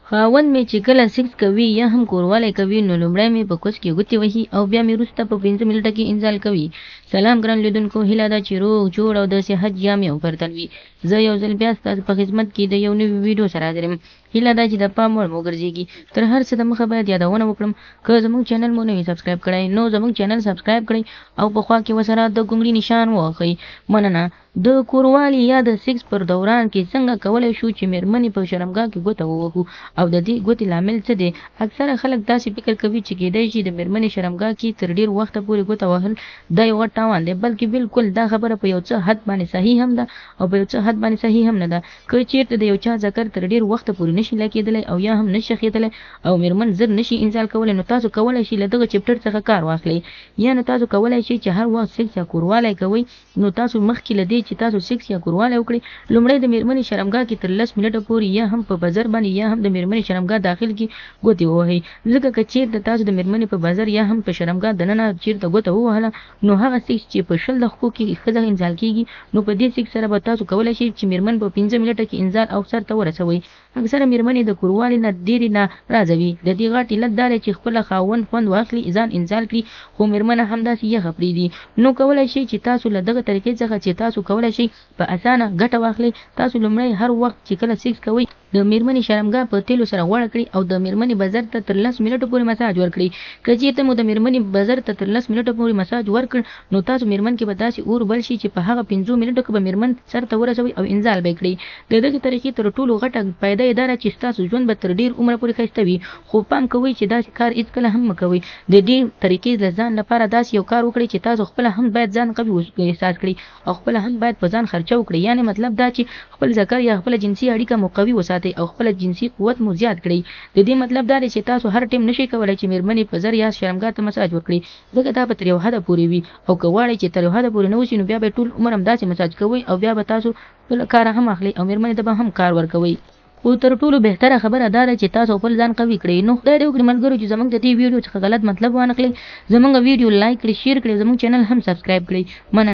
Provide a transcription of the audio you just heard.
خاوند مې چې کله سکس کوي یا هم کوروالی کوي نو لومړی مې په کوس کې ګوتې وهي او بیا مې وروسته په 5 منټه کې انزال کوي. سلام ګران لیدونکو، هیله ده چې روغ جوړ او د صحت جامې او پر تن وي. زه یو ځل بیا ستاسو په خدمت کې د یو نوي ویډیو سره حاضر یم. هیله ده چې د پام وړ مو وګرځېږي. تر هر څه د مخه باید یادونه وکړم، که زموږ چینل مو نه وي سبسکرایب کړی نو زموږ چینل سبسکرایب کړئ او په خوا کې ورسره د ګونګړي نشان ووهئ. مننه. د کوروالي یا د سکس پر دوران کې څنګه کولای شو چې مېرمنې په شرمګاه کې ګوته ووهو او د دې ګوتې لامل څه دی؟ اکثره خلک داسې فکر کوي چې کېدای شي د مېرمنې شرمګاه کې تر ډېر وخته پورې ګوته وهل دا یو غټ تاوان دی، بلکې بالکل دا خبره په یو څه حد باندې صحیح هم ده او په یو څه حد باندې صحیح هم نه ده. که چېرته د یو چا ذکر تر ډېر وخته پورې نشي لکېدلی او یا هم نشي شخېدلی او مېرمن زر نشي انزال کولی نو تاسو کولای شئ له دغه چپټر څخه کار واخلئ. یا نو تاسو کولای شئ چې هر وخت سکس یا کوروالی کوئ نو تاسو مخکې له دې چې تاسو سکس یا کوروالی وکړئ لومړی د مېرمنې شرمګاه کې تر 10 منټه پورې یا هم په بزر باندې یا هم د مېرمنې شرمګاه داخل کې ګوتې ووهئ، ځکه که چېرته تاسو د مېرمنې په بزر یا هم په شرمګاه دننه چېرته ګوته ووهله نو هغه سکس چې په 20 دقیقو کې ښځه انزال کېږي نو په دې سکس سره به تاسو کولای شئ چې مېرمن په 5 منټه کې انزال او سر ته ورسوئ. اکثره مېرمنې د کوروالي نه ډېرې نا راضه وي، د دې غټ علت دا دی چې خپله خاوند خوند واخلي ځان انزال کړي خو مېرمنه همداسې یخه پرېږدي. نو کولای شئ چې تاسو له دغه طریقې څخه چې تاسو کولای شئ په اسانه ګټه واخلئ. تاسو لومړی هر وخت چې کله سکس کوئ د مېرمنې شرمګاه په تېلو سره غوړه کړئ او د مېرمنې بزر ته تر 10 منټو پورې مساج ورکړئ. که چېرته مو د مېرمنې بزر ته تر 10 منټو پورې مساج ورکړ نو تاسو مېرمن کې به داسې اور بل شي چې په هغه 5 منټو کې به مېرمن سر ته ورسوئ او انزال به یې کړئ. د دغې طریقې تر ټولو غټه فایده یې دا ده چې ستاسو ژوند به تر ډېر عمره پورې ښایسته وي. خو پام کوئ چې داسې کار هېڅکله هم مه کوئ. د دې طریقې له ځان لپاره داسې یو کار وکړئ چې تاسو خپله هم باید ځان قوي احساس کړئ او خپله هم باید په ځان خرچه وکړئ، یعنې مطلب دا چې خپل ذکر یا خپله جنسي اړیکه مو قوي وساتئ او خپله جنسي قوت مو زیات کړئ. د دې مطلب دا دی چې تاسو هر ټیم نشئ کولای چې مېرمنې په زر یا شرمګاه ته مساج ورکړئ، ځکه دا به تر یو حده پورې وي او که غواړئ چې تر یو حده پورې نه وشي نو بیا به یې ټول عمر همداسې مساج کوئ او بیا به تاسو خپله کار هم اخلئ او مېرمنې ته به هم کار ورکوئ. خو تر ټولو بهتره خبره دا ده چې تاسو خپل ځان قوي کړئ. نو خدای دې وکړي ملګرو چې زموږ د دې ویډیو څخه غلط مطلب وانخلئ. زموږ ویډیو لایک کړئ، شیر کړئ او زموږ چینل هم سبسکرایب کړئ. مننه.